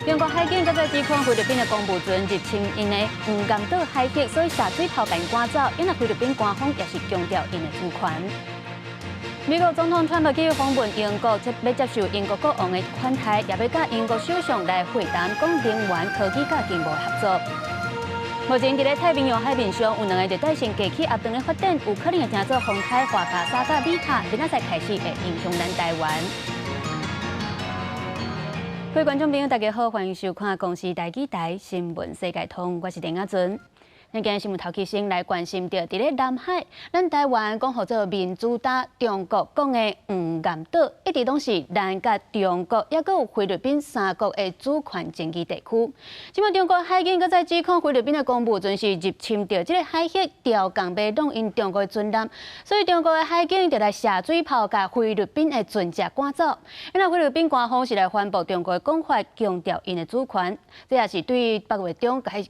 中國海警閣再指控菲律賓的公務船入侵𪜶的黃岩島海域，所以射水炮共𪜶趕走。𪜶若菲律賓官方也是強調𪜶的主權。美國總統川普去訪問英國，欲接受英國國王的款待，也欲佮英國首相來會談，講能源科技佮經貿合作。目前佇咧太平洋海面上有兩个熱帶性低氣壓當咧發展，有可能會成做風颱樺加沙佮米塔，明仔載開始會影響咱台灣。各位觀眾朋友，大家好，歡迎收看《公視台語台新聞世界通》，我是林亞尊。咱今日新聞頭起先來關心著，佇咧南海，咱台灣講號做民主島，中國講的黃岩島，一直攏是咱佮中國，抑閣有菲律賓三國的主權爭議地區。這擺中國海警閣再指控菲律賓的公務船是入侵著這个海域，調降欲弄𪜶中國的船艦，所以中國的海警就來射水炮，共菲律賓的船隻趕走。𪜶若菲律賓官方是來反駁中國的講法，強調𪜶的主權，這也是對八月中開始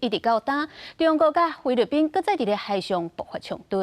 一直到今，中國佮菲律賓閣再佇咧海上爆發衝突。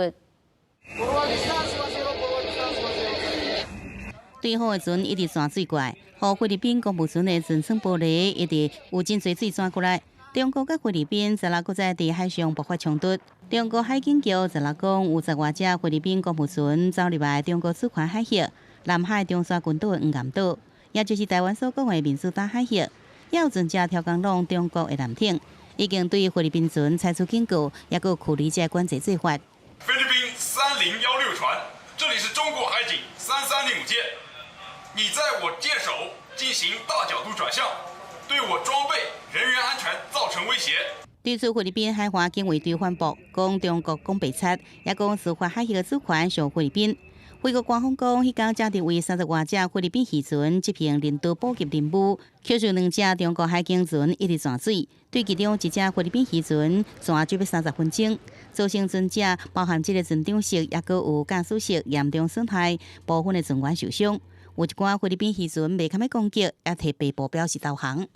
對方的船一直鑽水過來，予菲律賓公務船的船窗玻璃一直有真濟水鑽過來。中國佮菲律賓昨日閣再佇海上爆發衝突。中國海警局昨日講，有十外隻菲律賓公務船走入來中國主權海域，南海中沙群島的黃岩島，也就是台灣所講的民主島海域，也有船隻挑工弄中國的艦艇。已經對菲律賓船採取警告，抑閣處理這管制做法。菲律賓3016船，這裡是中國海警3305艦，你在我艦首進行大角度轉向，對我裝備人員安全造成威脅。對此，菲律賓海華警衛隊反駁，講中國講白賊，也講司法海域的主權屬菲律賓。菲國官方講，彼工正佇為三十外隻菲律賓漁船執行人道補給任務，扣住兩隻中國海警船一直鑽水，對其中一隻菲律賓漁船鑽就欲30分鐘，造成船隻包含這个船長室，抑閣有駕駛室嚴重損害，部分的船員受傷。有一寡菲律賓漁船袂堪欲攻擊，也提白布表示投降。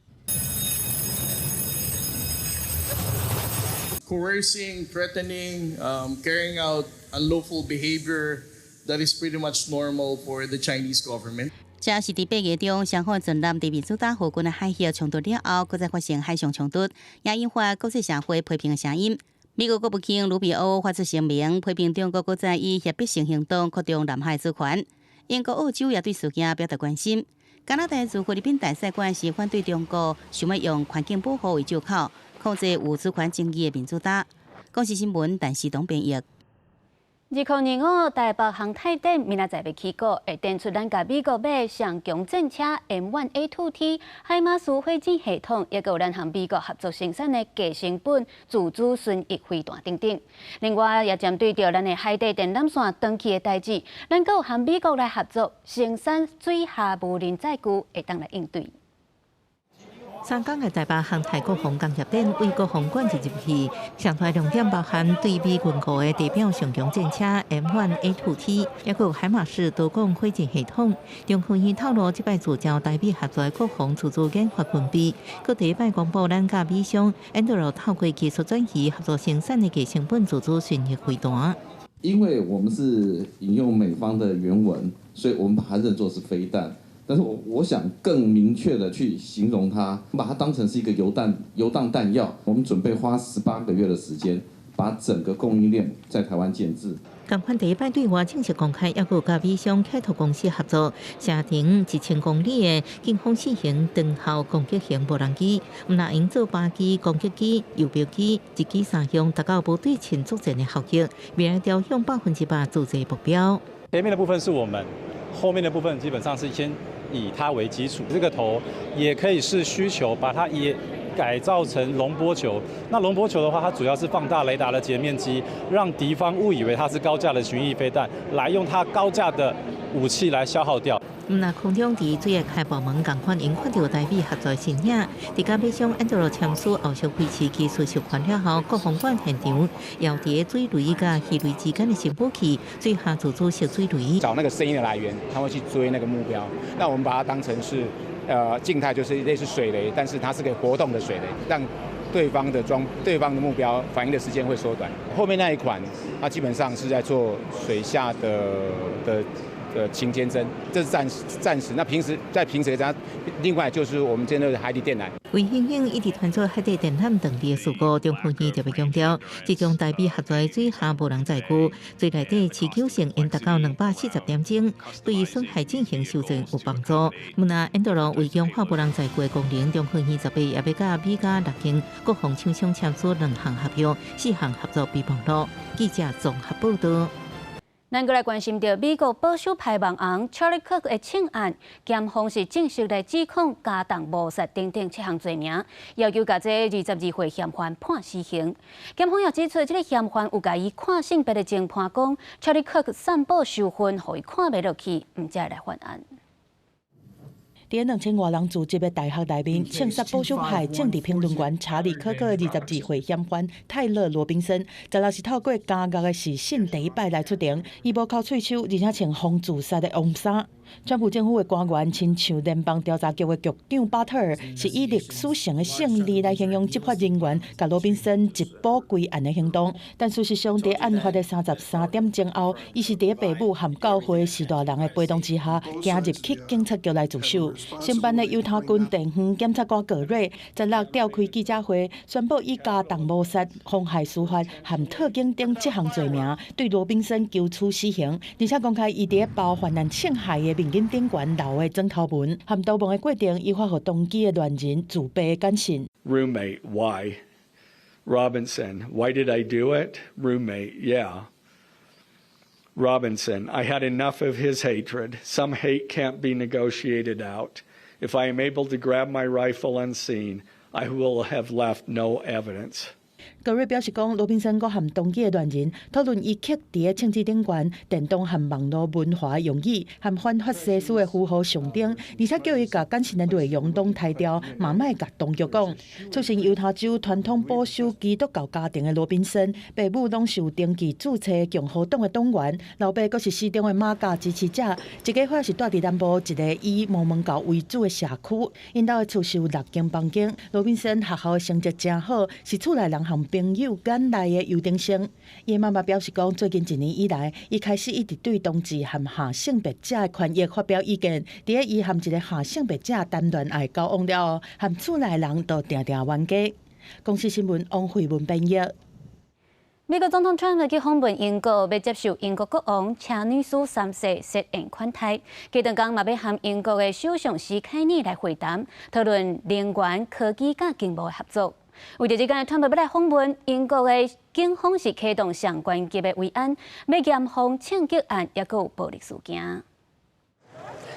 Coercing, threatening, carrying out unlawful behavior. That is pretty much normal for the Chinese government. 這是佇八月中，雙方船艦佇民主島附近的海域衝突了後，閣再發生海上衝突，也引發國際社會批評的聲音。美國國務卿魯比歐發出聲明，批評中國閣再以脅迫性行動擴張南海主權。英國、澳洲也對事件表達關心。加拿大駐菲律賓大使館是反對中國想欲用環境保護為藉口，控制有主權爭議的民主島。公視新聞，陳時東編譯。2025台北航太展明仔載欲起鼓，會展出咱佮美國買上強戰車 M1A2T 海馬斯火箭系統，抑閣有咱和美國合作生產的低成本自主巡弋飛彈等等。另外，也針對著咱的海底電纜線斷去的代誌，咱閣有和美國來合作生產水下無人載具，會當來應對。三工的台北航太國防工業展為國防館入去，上大亮點包含對美軍購的地表上強戰車 M1A2T，抑閣有海馬斯多管火箭系統。中科院透露，這擺聚焦台美合作的國防自主研發軍備，閣第一擺公布咱佮美商 Anduril 透過技術轉移合作生產的低成本自主巡弋飛彈。因為我們是引用美方的原文，所以我們把它認作是飛彈。但是我想更明確的去形容它，把它當成是一個遊蕩彈藥。我們準備花18個月的時間，把整個供應鏈在台灣建置。仝款第一擺對外正式公開，抑閣佮美商凱拓公司合作，射程1000公里的劍鋒四型長效攻擊型無人機，毋但用做靶機、攻擊機、遊標機，一機三用，達到無對稱作戰的效益。未來朝向100%自製目標。前面的部分是我們，後面的部分基本上是先以它為基礎，這個頭也可以視需求，把它也改造成龍波球。那龍波球的話，它主要是放大雷達的截面積，讓敵方誤以為它是高架的巡弋飛彈，來用它高架的武器來消耗掉。毋但空中佇水的開部門仝款，𪜶看著台美合作身影，佇佮美商安卓簽署後續維持技術授權了後，國防館現場搖佇水雷佮魚雷之間的新武器，水下自主式水雷。找那個聲音的來源，他會去追那個目標。那我們把它當成是，靜態就是類似水雷，但是它是個活動的水雷，讓對方的目標反應的時間會縮短。後面那一款，它基本上是在做水下的。的巡监侦，這是暫時暫時。那平時在平時嘅，另外就是我們這個海底電纜。為因應一直傳出海底電纜斷裂事故，中科院特別強調，這種台美合作的水下無人載具，最內底持久性應達到240點鐘，對於損害進行修正有幫助。毋但引導了為強化無人載具的功能，中科院10月也欲佮美加六間國防廠商簽署兩項合約、四項合作備忘錄。記者綜合報道。咱閣來關心著美國保守派網紅 Charlie Kirk 的槍案，檢方是正式來指控加重謀殺等等七項罪名，要求共這22歲嫌犯判死刑。檢方也指出，這个嫌犯有共伊看性別的偵判講，Charlie Kirk 散布仇恨，予伊看袂落去，毋才會來犯案。佇2000外人聚集的大學內面，槍殺保守派政治評論員查理·柯克22歲嫌犯泰勒·羅賓森，十六是透過監獄的視訊第一擺來出庭，伊無剾喙鬚，而且穿防自殺的黃衫。川普政府的官員親像聯邦調查局的局長巴特爾，是以歷史性的勝利來形容執法人員共羅賓森緝捕歸案的行動。但事實上，佇案發的33點鐘後，伊是佇爸母和教會序大人的陪同之下，行入去警察局來自首。承辦的猶他郡地方檢察官葛瑞十六召開記者會，宣布以加重謀殺、妨害司法和特警等七項罪名，對羅賓森求處死刑，而且公開伊佇包患難槍害的面鏡頂懸留的枕頭紋，和逃亡的過程，誘發予同居的戀人自白感信。 Roommate, why? Robinson, why did I do it? Roommate, yeah. Robinson, I had enough of his hatred. Some hate can't be negotiated out. If I am able to grab my rifle unseen, I will have left no evidence. 格瑞表示講，羅賓森閣和同居的戀人討論伊刻佇槍支頂懸電動和網路文化用語和反法西斯的符號象徵，而且叫伊共感信的內容攏刣掉，嘛莫共當局講。出身猶他州傳統保守基督教家庭的羅賓森，爸母攏是有登記註冊共和黨的黨員，老爸閣是死忠的 MAGA 支持者。一家伙是蹛佇南部一个以摩門教為主的社區，𪜶兜的厝是有六間房間。羅賓森學校的成績誠好，是厝內人和朋友眼內的優等生。伊媽媽表示講，最近一年以來，伊開始一直對同志和跨性別者的權益發表意見。佇咧伊和一个跨性別者談戀愛交往了後，和厝內人都定定冤家。公視新聞王慧文編譯。美國總統川普去訪問英國，欲接受英國國王車爾斯三世設宴款待。隔頓工嘛欲和英國的首相施凱爾來會談，討論能源、科技佮經貿的合作。為著這工川普欲來訪問英國的警方是啟動上懸級的維安，欲嚴防槍擊案，抑閣有暴力事件。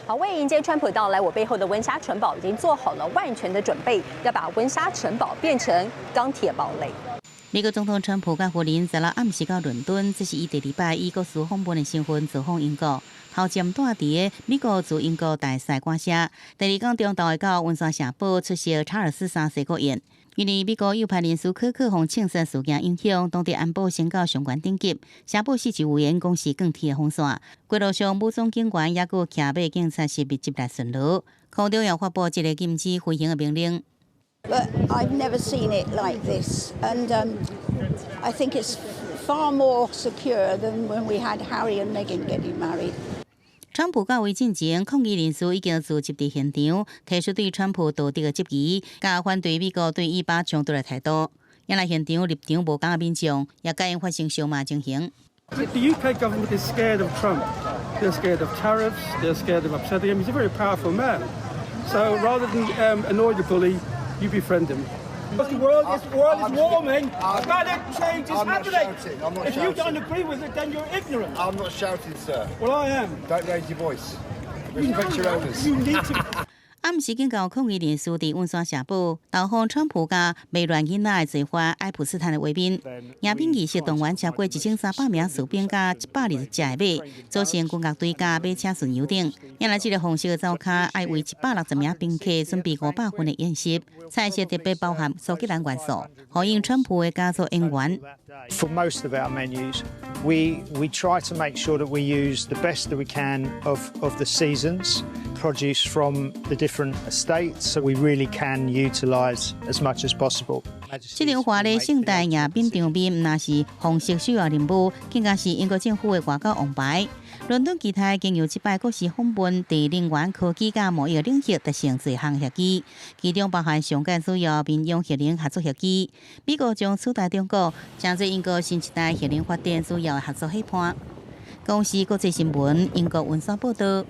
好，為迎接川普到來，我背後的溫莎城堡已經做好了萬全的準備，要把溫莎城堡變成鋼鐵堡壘。美國總統川普佮夫人十六暗時到倫敦，這是伊第二擺以國事訪問的身份造訪英國。頭站蹛佇美國駐英國大使館舍，第二工中晝會到溫莎城堡出席查爾斯三世國宴。因為美國右派人士柯克予槍殺事件影響，當地安保升到上懸等級，城堡四周圍緣講是鋼鐵的防線。街路上武裝警員抑閣有騎馬警察是密集來巡邏，空中也發布這个禁止飛行的命令。 But I've never seen it like this, and I think it's far more secure than when we had Harry and Meghan getting married. 川普到位進前，抗議人士已經聚集佇現場，提出對川普道德的質疑，佮反對美國對以巴衝突的態度。引來現場立場無仝的民眾，也佮𪜶發生相罵情形。 The UK government is scared of Trump. They're scared of tariffs. They're scared of upsetting him. He's a very powerful man. So rather than annoy the bully, you befriend him. Because the world is warming. Climate change is I'm not happening. shouting, I'm not If you shouting. don't agree with it, then you're ignorant. I'm not shouting, sir. Well, I am. Don't raise your voice. Respect your elders. You need to. 暗時警告抗議人士佇溫莎城堡投放川普佮迷亂囡仔的罪犯愛普斯坦的畫面。迎賓儀式動員超過1300名士兵佮120隻的馬，組成軍樂隊佮馬車巡遊等。引來這个紅色的灶跤，愛為160名賓客準備500份的宴席，菜色特別包含蘇格蘭元素，呼應川普的家族淵源。 For most of our menus, we try to make sure that we use the best that we can of the seasons. Produce from the different estates, so we really can utilise as much as possible. 這場華麗盛大迎賓場面，毋但是皇室首要任務，更加是英國政府的外交王牌。倫敦其他經由這擺國事訪問，佇能源科技佮貿易領域達成濟項協議，其中包含上蓋主要民用核能合作協議。美國將取代中國，成做英國新一代核能發電主要合作夥伴。公視國際新聞，英國溫莎報導。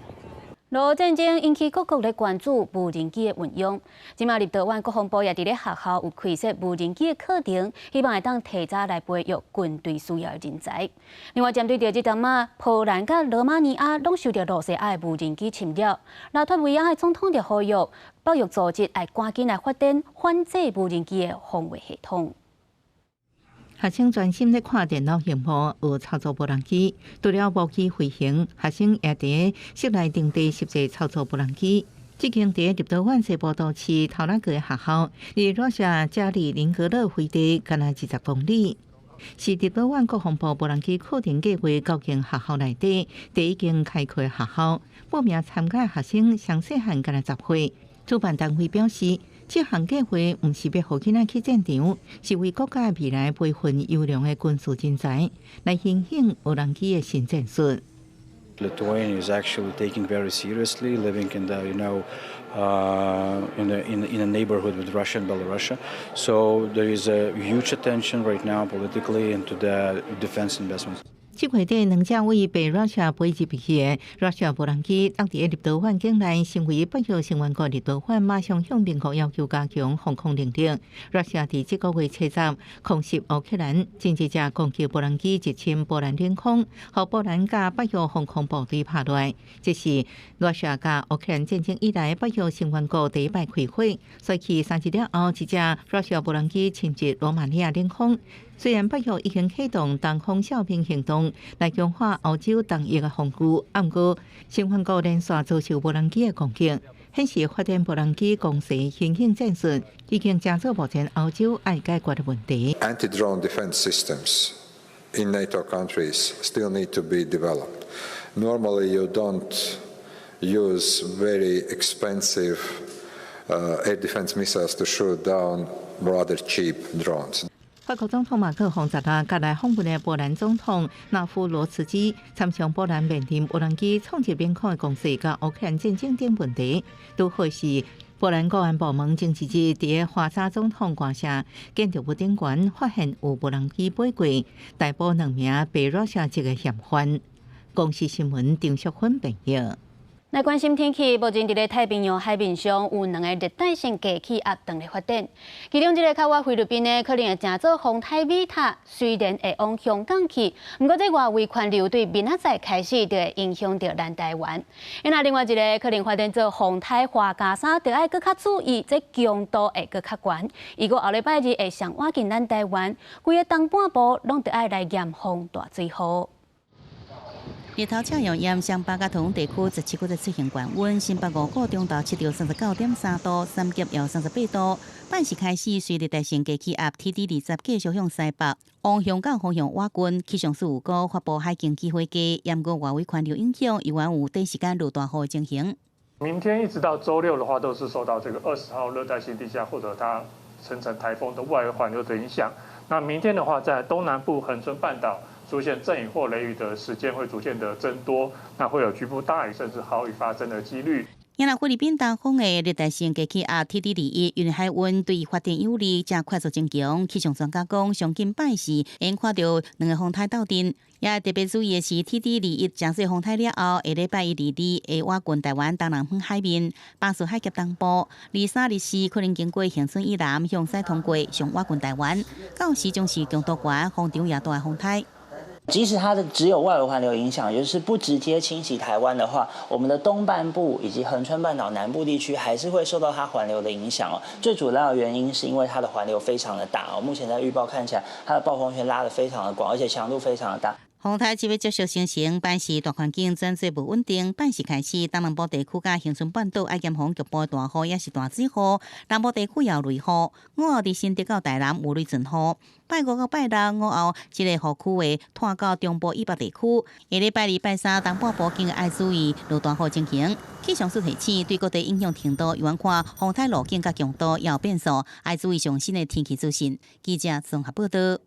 俄烏戰爭引起各國咧關注無人機的運用。這馬立陶宛國防部也佇咧學校有開設無人機的課程，希望會當提早來培育軍隊需要的人才。另外，針對著這陣仔，波蘭佮羅馬尼亞攏受著露西亞的無人機侵擾，拉脫維亞的總統就呼籲北約組織愛趕緊來發展反制無人機的防衛系統。學生專心咧看電腦螢幕，學操作無人機。除了無機飛行，學生也佇室內場地實際操作無人機。這間佇立陶宛西部都市陶拉格的學校，離羅西亞加里寧格勒飛地干焦20公里，是立陶宛國防部無人機課程計劃九間學校內底第一間開課的學校。報名參加的學生上細漢干焦10歲。主辦單位表示，這項計劃毋是欲予囡仔去戰場，是為國家未來培訓優良的軍事人才，來興興無人機的新戰術。 Lithuania is actually taking very seriously living in the you know in the in in a neighborhood with Russia and Belarus. So there is a huge attention right now politically into the defense investments. 這月底，兩隻為白羅西亞飛入去的羅西亞無人機，落佇立陶宛境內，成為北約成員國立陶宛馬上向盟國要求加強防空能力。羅西亞佇這個月初十空襲烏克蘭，前一隻攻擊無人機入侵波蘭領空，予波蘭佮北約防空部隊拍落來。這是羅西亞佮烏克蘭戰爭以來北約成員國第一擺開火。隨去3日了後，一隻羅西亞無人機侵入羅馬尼亞領空。雖然北約已經啟動東方哨兵行動來強化歐洲東翼的防禦，毋過成員國連續遭受無人機的攻擊，顯示發展無人機攻勢新興戰術已經成做目前歐洲愛解決的問題。 Anti-drone defense systems in NATO countries still need to be developed. Normally, you don't use very expensive air defense missiles to shoot down rather cheap drones. 法國總統馬克宏十六共來訪問的波蘭總統納夫羅茨基，參詳波蘭面臨無人機衝擊領空的攻勢佮烏克蘭戰爭等問題。拄好是波蘭國安部門前一日佇華沙總統官舍建築物頂懸發現有無人機飛過，逮捕兩名白羅斯籍的嫌犯。公視新聞張淑芬編譯。來關心天氣，目前佇咧太平洋海面上有兩個熱帶性低氣壓正咧發展，其中一个靠倚菲律賓的可能會成做風颱米塔，雖然會往香港去，毋過這外圍環流對明仔載開始就會影響著咱台灣。那另外一个可能發展做風颱樺加沙，就愛閣較注意，這強度會閣較懸。預估後禮拜二會上倚近咱台灣，規个東半部攏著愛來嚴防大水雨。日頭赤炎炎，雙北佮桃園地區17日再出現高溫，新北五股中晝測著39.3度，三峽有38度。拜四開始，隨熱帶性低氣壓 TD 20繼續向西北往香港方向倚近，氣象署有講發布海警機會雞，毋過外圍環流影響，猶原有短時間落大雨的情形。明天一直到週六的話，都是受到這個20號熱帶性低氣壓或者它生成颱風的外圍環流的影響。那明天的話，在東南部恆春半島出現陣雨或雷雨的時間會逐漸的增多，那會有局部大雨甚至豪雨發生的幾率。今日菲律賓東方的熱帶性低氣壓 TD 21，因為海溫對發展有利，正快速增強。氣象專家講，上緊拜四會看著兩个風颱鬥陣。也特別注意的是，TD 21成做風颱了後，下禮拜一、二、二會倚近台灣東南方海面，巴士海峽東部。23、24可能經過恆春以南向西通過，上倚近台灣。到時將是強度懸，風場也大的風颱。即使它的只有外圍環流影響，也就是不直接侵襲台灣的話，我們的東半部以及恆春半島南部地區還是會受到它環流的影響哦。最主要的原因是因為它的環流非常的大哦。目前在預報看起來，它的暴風圈拉得非常的廣，而且強度非常的大。風颱這欲繼續生成，拜四大環境轉做無穩定。拜四開始，東南部地區佮恆春半島愛嚴防局部大雨，抑是大水雨；南部地區有雷雨。午後佇新竹到台南有雷陣雨。拜五到拜六午後，這個雨區會拖到中部以北地區。下禮拜二、拜三，東半部更愛注意落大雨情形。氣象署提醒，對各地影響程度，猶按看風颱路徑佮強度有變數，愛注意上新的天氣資訊。記者綜合報道。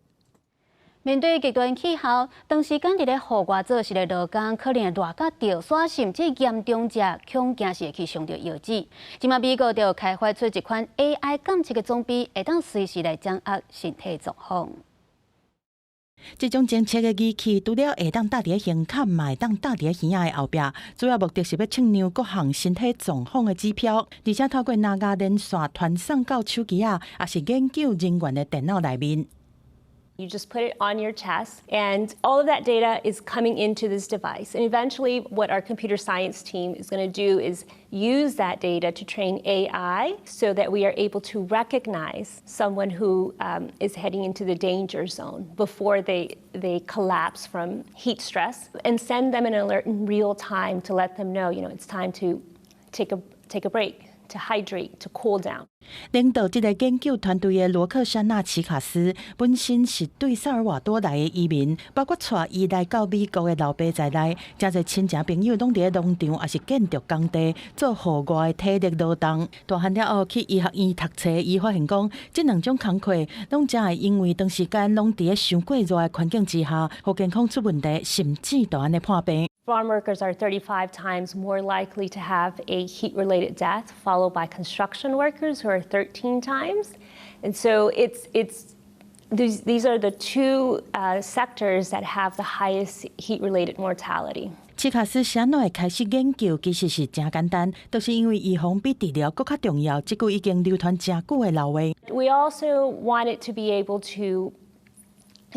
面對極端氣候，長時間佇咧戶外做事的勞工，可能會熱甲著痧，甚至嚴重者恐驚是會去傷著腰子。這馬美國就開發出一款 AI 監測的裝備，會當隨時來掌握身體狀況。這種偵測的儀器，除了會當戴佇胸坎，嘛會當戴佇耳仔的後壁，主要目的是欲測量各項身體狀況的指標，而且透過藍牙連線傳送到手機仔，抑是研究人員的電腦內面。 You just put it on your chest, and all of that data is coming into this device. And eventually, what our computer science team is going to do is use that data to train AI so that we are able to recognize someone who is heading into the danger zone before they collapse from heat stress and send them an alert in real time to let them know it's time to take a break, to hydrate, to cool down. 領導這個研究團隊的羅克珊娜·奇卡斯本身是對薩爾瓦多來的移民，包括帶伊來到美國的老爸在內，誠濟親情朋友攏佇咧農場抑是建築工地做戶外的體力勞動。大漢了後去醫學院讀冊，伊發現講，這兩種工課攏誠會因為長時間攏佇咧傷過熱的環境之下，予健康出問題，甚至就按呢破病。 Farm workers are 35 times more likely to have a heat-related death, followed by construction workers who are 13 times. And so these are the two sectors that have the highest heat-related mortality. 奇卡斯是按怎會開始研究，其實是誠簡單，就是因為預防比治療閣較重要。這句已經流傳誠久的老話。 We also wanted to be able to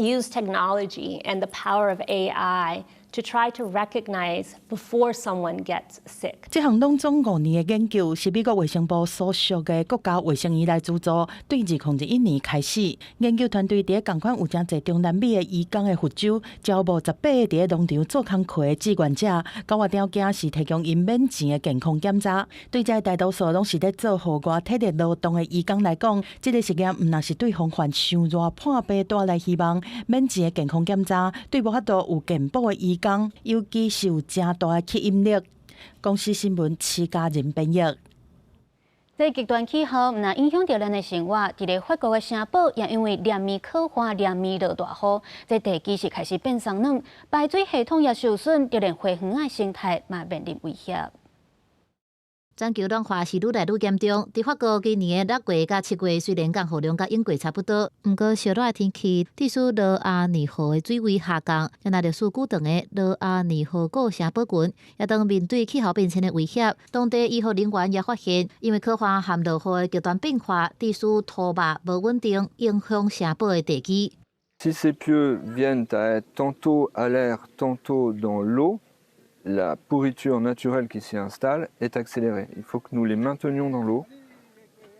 use technology and the power of AI to try to recognize before someone gets sick. 這項攏總5年的研究是美國衛生部所屬的國家衛生院來資助，對2021年開始，研究團隊佇仝款有誠濟中南美的移工的佛州，招募18個佇咧農場做工課的志願者，9月了件是提供𪜶免錢的健康檢查。對這大多數攏是咧做戶外體力勞動的移工來講，這個實驗毋但是對防範傷熱破病帶來希望，免錢的健康檢查對無法度有健保的移工，尤其是有誠大的吸引力。公視新聞徐家仁編譯。這極端氣候毋但影響著咱的生活，佇咧法國的城堡也因為連綿雪花、連綿落大雨，這地基是開始變鬆軟，排水系統也受損，就連花園的生態嘛面臨威脅。全球暖化是愈來愈嚴重。佇法國今年的6月佮7月，雖然降雨量佮往過差不多，毋過燒熱的天氣致使羅阿尼河的水位下降，這若歷史久長的羅阿尼河谷城堡群，也當面對氣候變遷的威脅。當地醫護人員也發現，因為雪花和落雨的極端變化，致使土壩無穩定，影響城堡的地基。 Si ces pieux viennent à être tantôt à l'air, tantôt dans l'eau, la pourriture naturelle qui s'y installe est accélérée. Il faut que nous les maintenions dans l'eau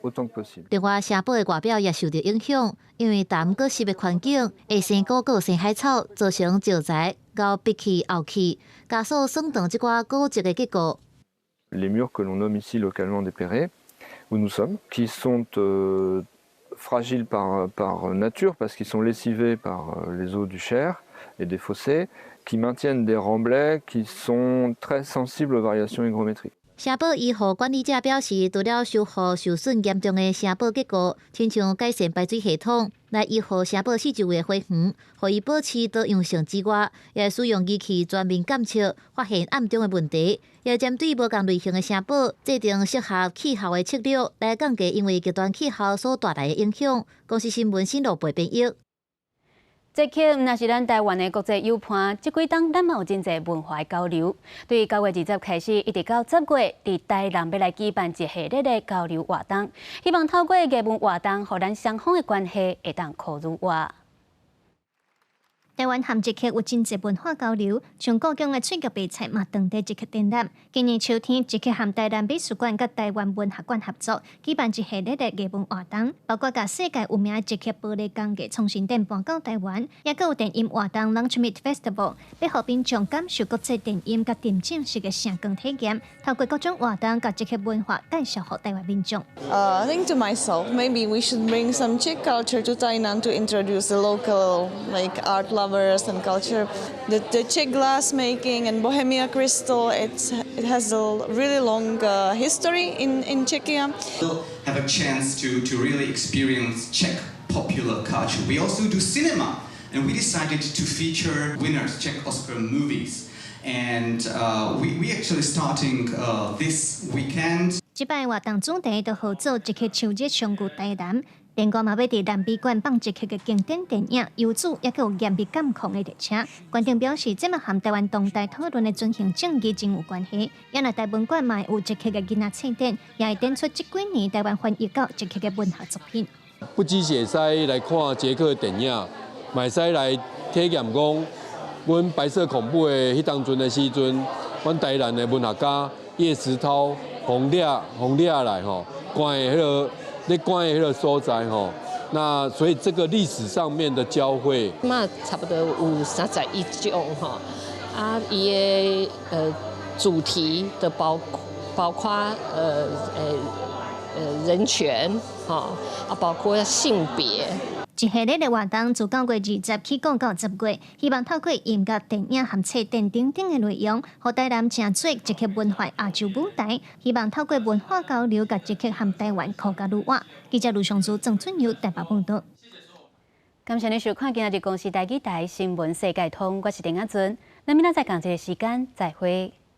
autant que possible. 另外，城堡的外表也受著影響，因為乾閣濕的環境會生果閣生海草，造成石材𠢕逼去漚去，加速損斷這寡古蹟的結構。 Les murs que l'on nomme ici localement des perrets, où nous sommes, qui sont fragiles par nature parce qu'ils sont lessivés par les eaux du Cher et des fossés, qui maintiennent des remblais qui sont très sensibles aux variations hygrométriques. 城堡維護管理者表示，除了修復受損嚴重的城堡結構，親像改善排水系統，來維護城堡四周圍的花園，予伊保持多樣性之外，也使用儀器全面監測，發現暗中的問題，也針對無仝類型的城堡，制定適合氣候的策略，來降低因為極端氣候所帶來的影響。公視新聞新羅貝編譯。捷克毋但是咱台灣的國際友伴，這幾冬咱嘛有真濟文化交流。對9月20開始，一直到10月，佇台南欲來舉辦一系列的交流活動，希望透過藝文活動，予咱雙方的關係會當擴愈活。台灣和捷克有真濟文化交流，像故宮的翠玉白菜嘛，當地捷克展覽。今年秋天，捷克和台南美術館佮台灣文學館合作，舉辦一系列的藝文活動，包括共世界有名的捷克玻璃工藝創新展搬到台灣，也閣有電音活動 Lunch Meet Festival，欲予民眾感受國際電音佮沉浸式的聲光體驗，透過各種活動，共捷克文化介紹予台灣民眾。 I think to myself, maybe we should bring some Czech culture to Tainan to introduce the local, like, art lovers and culture. The Czech glass making and Bohemia crystal, it has a really long history in Czechia. Have a chance to really experience Czech popular culture. We also do cinema, and we decided to feature winners, Czech Oscar movies. And we actually starting this weekend. 這擺活動主題就號做捷克秋日相遇台南，另外嘛欲佇南美館放捷克的經典電影《遊子》，抑閣有嚴密監控的列車。館長表示，這嘛和台灣當代討論的轉型正義真有關係。也若台文館嘛有捷克的囡仔冊展，也會展出這幾年台灣翻譯到捷克的文學作品。不只是會使來看捷克電影，嘛會使來體驗講，阮白色恐怖的彼當陣的時陣，阮台南的文學家葉石濤。予掠來吼，關的彼个，咧關的彼个所在吼，那所以這個歷史上面的交匯，嘛差不多有31種吼，啊，伊的主題的包括人權吼，啊包括性別。一系列的活動自9月20起講到10月，希望透過音樂、電影和冊展等等的內容，予台南成做捷克文化亞洲舞台。希望透過文化交流，共捷克和台灣擴加愈倚。記者盧尚珠、鄭俊友台北報道。感謝你收看今仔日公視台語台新聞世界通，我是丁阿尊。咱明仔載仝一个時間再會。